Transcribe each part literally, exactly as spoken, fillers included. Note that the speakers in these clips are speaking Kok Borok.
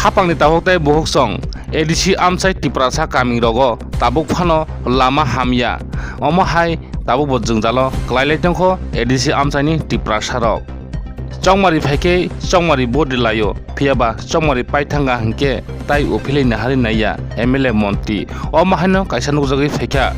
Hapangni tabuk tei buhuk song A D C amchai Tiprasa kaming rogo tabuk phano lama hamya. Omo hai tabuk bo jwngjalo kwlai lai tongkho A D C amchaini Tiprasa rok. Chongmari phaikhe chongmari body laio, phiyaba chongmari paithanga hinkhe tai uphilwi nahari naiya M L A montri. Omo haino kaisa nukjagwi phaikha.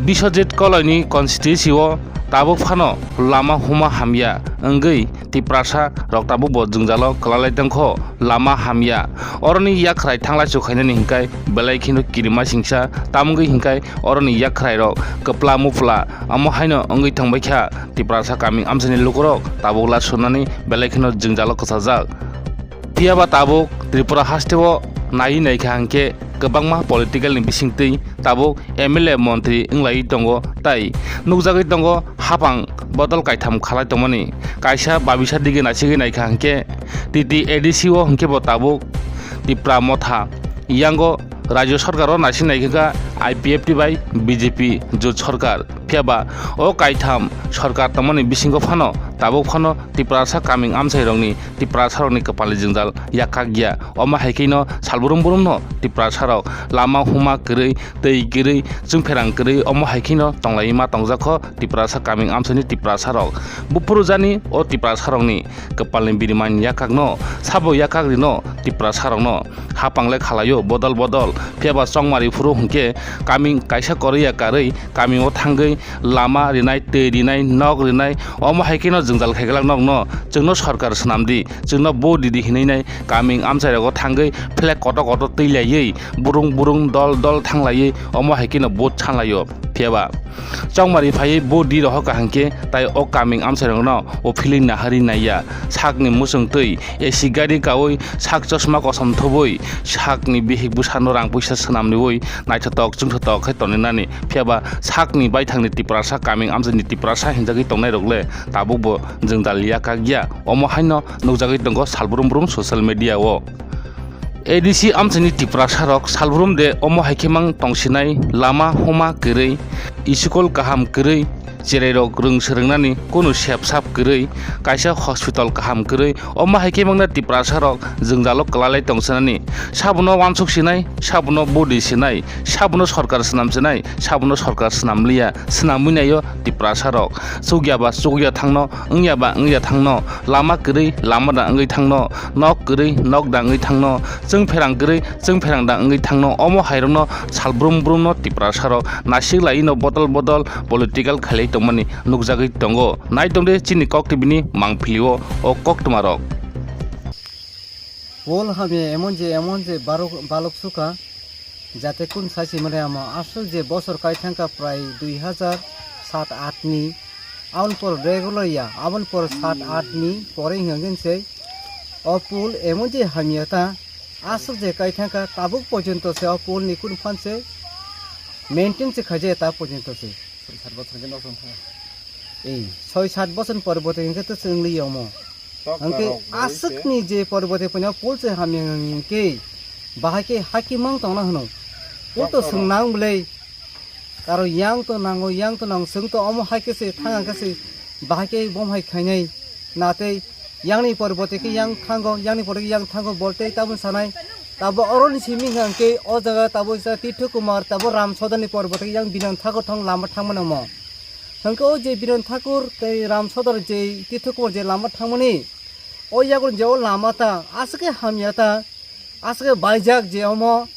Biswajit Koloini constituency o tabuk phano lama huma hamya wngwi Tiprasa rok tabuk bo jwngjalo kwlalai tongkho, lama hamya. Oroni yakhrai thanglai chukhainani hinkai belai kheno kirima singsa, tamungwi hinkai oroni yakhrai rok kwpla mupla, amo haino wngwi thangbaikha Tiprasa kaming amchaini lukurok tabuk la sunani belai kheno jwngjalo kwchajak. Phiyaba tabuk Tripura hasteo naiwi naikha hinkhe kwbangma political ni bisingtwi tabuk M L A montri wnglaiwi tongo tai nukjagwi tongo hapang bodol kaitham khalai tongmani. Kaisa babisa dige naisigwi naikha hinkhe T T A D C o hinkhe bo tabuk Tipra Motha yango rajyo sarkar o naising naikha I P F T bai B J P jot sarkar. Phiyaba o kaitham sarkar tongmani bisingo phano tabuk phano Tiprasa kaming amchairokni Tiprasarokni kwpalni jwngjal yakhak ya. Omo hai kheno salbrum brumno Tiprasarok lama huma kwrwi, twi kwrwi, chwngpherang kwrwi, omo hai kheno tonglaiwi ma tongjakho Tiprasa kaming amchaini Tiprasarok. Buphuru jani o Tiprasarokni kwpalni biriman yakhakno, sabo yakhak rino Tiprasarokno. Hapang le khalaio bodol bodol, phiyaba chongmari phuru hinkhe kaming kaisa koroi ya karwi kaming o thangwi lama rinai, twi rinai, nok rinai, omo hai kheno jwngjal khaiglak nokno, chwngno sarkar swnam di, chwngno vote di di hinwi nai kaming amchai rogo thangwi flag kotor kotor twi laiwi, burung burung dol dol thang laiwi, omo hai kheno vote san laio. Phiyaba chongmari phaiwi vote di rohor kaham khe tai o kaming amchai rokno o feeling nahari naiya, sakni muchung twi A C gari kawi sak chosma kosom thubui sakni bihik bwsano rang puisa swnam riwi naithotok chwngthotok khe tongwi nani. Phiyaba sakni baithangni Tiprasa kaming amchaini Tiprasa hinjagwi tongnairok le tabukbo jwngjal yakhak ya. Omo haino nukjagwi tongo salbrum brum social media o. A D C amchaini Tiprasarok salbrum de omo hai khe mang tongsinai, lama huma kwrwi, school kaham kwrwi, cherairok rwng swrwngnani kunu sep sap kwrwi, kaisa hospital kaham kwrwi, omo hai khe mangna Tiprasarok jwngjalo kwlalai tongsanani. Sabono wansuk sinai, sabono body sinai, sabono sorkar swnam sinai, sabono sorkar swnam liya, swnamwi naio Tiprasarok. Chukya ba chukya thangno, wngya ba wngya thangno, lama kwrwi lama da wngwi thangno, nok kwrwi nok da wngwi thangno, chwngpherang kwrwi chwngpherang da wngwi thangno, omo hairokno salbrum brumno Tiprasarok nasik laino bodol bodol political khailai tongmani nukjagwi tongo. Nai tongde chini Kok T V ni mangpilio o koktwmarok. Pol hamya emon je, emon je barok, balok suka, jate kun sachi mane amo aswk je bosor kai thangka prai dui hazar sat at ni, aboni por regular ya, aboni por sat at ni pore hingangin se o pol emon je hamya ta, aswk je kai thangka tabuk porjonto se o pol ni kun phan se maintain se khaje ta porjonto se. Soi sat bochor hwnkhe nosto wngkha. Ei, soi sat bochor ni pore bote hwnkhe to chwng li omo. Hwnkhe aswkni je pore bote poino pol se hamya hwnkhe bahai khe haki mang tongna hwno. Pol to swng nang bwlai. Karo yang to nango, yang to nango, swng to omo hai khe se thang ang khe se bahai khe bom hai khainai. Natei yangni porbote khe yang thango, yangni porbote khe yang thango, bolte tabun sanai. Tabo oroni simi hwnkha hwnkhe o jaga tabo sa Tirtho Kumar, tabo Ram Sodorni porbote khe yang Biren Thakur thang lama thangmano mo. Hwnkhe o je Biren Thakur tei Ram Sodor je Tirtho Kumar je lama thangmani, o yagon je o lama ta, aswk khe hamya ta, aswk khe baijak je omo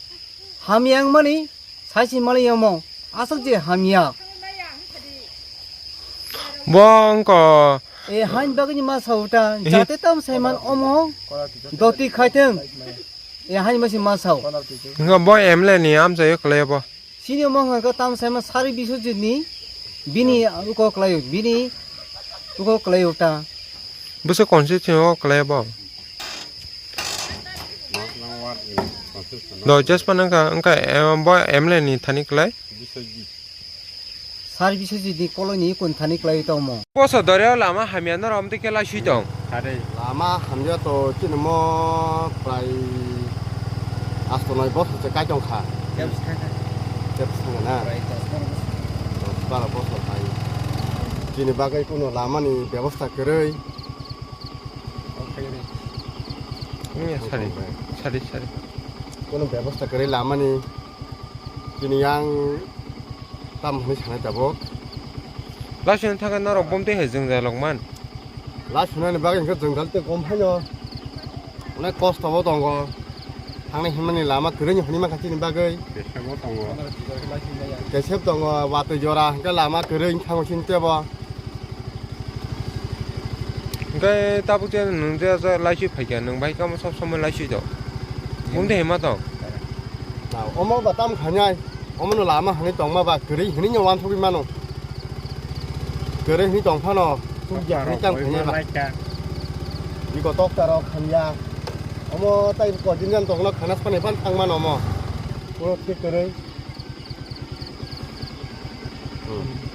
hamya wngmani, Saisi mali omo, aswk je hamya. Bo wngkha. E, hain bagwi ma sao ta, jate tam saiman omo, doti khaiteng. E, hain masi ma sao. Wngkha bo M L A ni amchaio kwlai bo. Sini omo wngkha tam saiman sari Biswajit ni, bini uko kwlaio, bini uko kwlaio ta. Bwswk constituency o kwlai bo? Do just pa nangkha, wngkha, em, bo M L A ni thani kwlai? Sar Biswajit ni koloi ni kun thani kwlai tongmo. Poso dore o lama hamya no rom tei khe lai sui tong. Lama hamya to chini mo prai asto noi bosor se kai tong kha. Tep thang kha. Tep thang na. Prai dos baro bosor. Dos baro bosor hai. Chini bagwi kuno lama ni bebosta kwrwi. Wngya sari. Sari, sari. Kono bebosta kwrwi lamani chini yang tam hwnwi sanai tabuk. Laisino thangkhe norok bomtwi hai jwngjal rok man. Laisinani bagwi hwnkhe jwngjal tei kom phaino. Onek kosto bo tongo. Thangnai hwnmani lama kwrwi hwnwi mankha chini bagwi. Kesebo tongo. Kesep tongo, watwi jora hwnkhe lama kwrwi wngkha chini tebo. Hwnkhe tabuk je nwng je, je laiswi phaikha, nwng bai kamo sob somoi laiswi tong. Bumde hema tong. Na, omo ba tam khanai, omono lama hwnwi tongma ba kwrwi hwnwi no wansugwi mano. Kwrwi hwnwi tong phano, chukya hwnwi tam khanai ba. Iko tokta rok khanya. Omo tai ko dinjan tongno khana phani phan thang mano omo. Puro khe kwrwi. Hmm.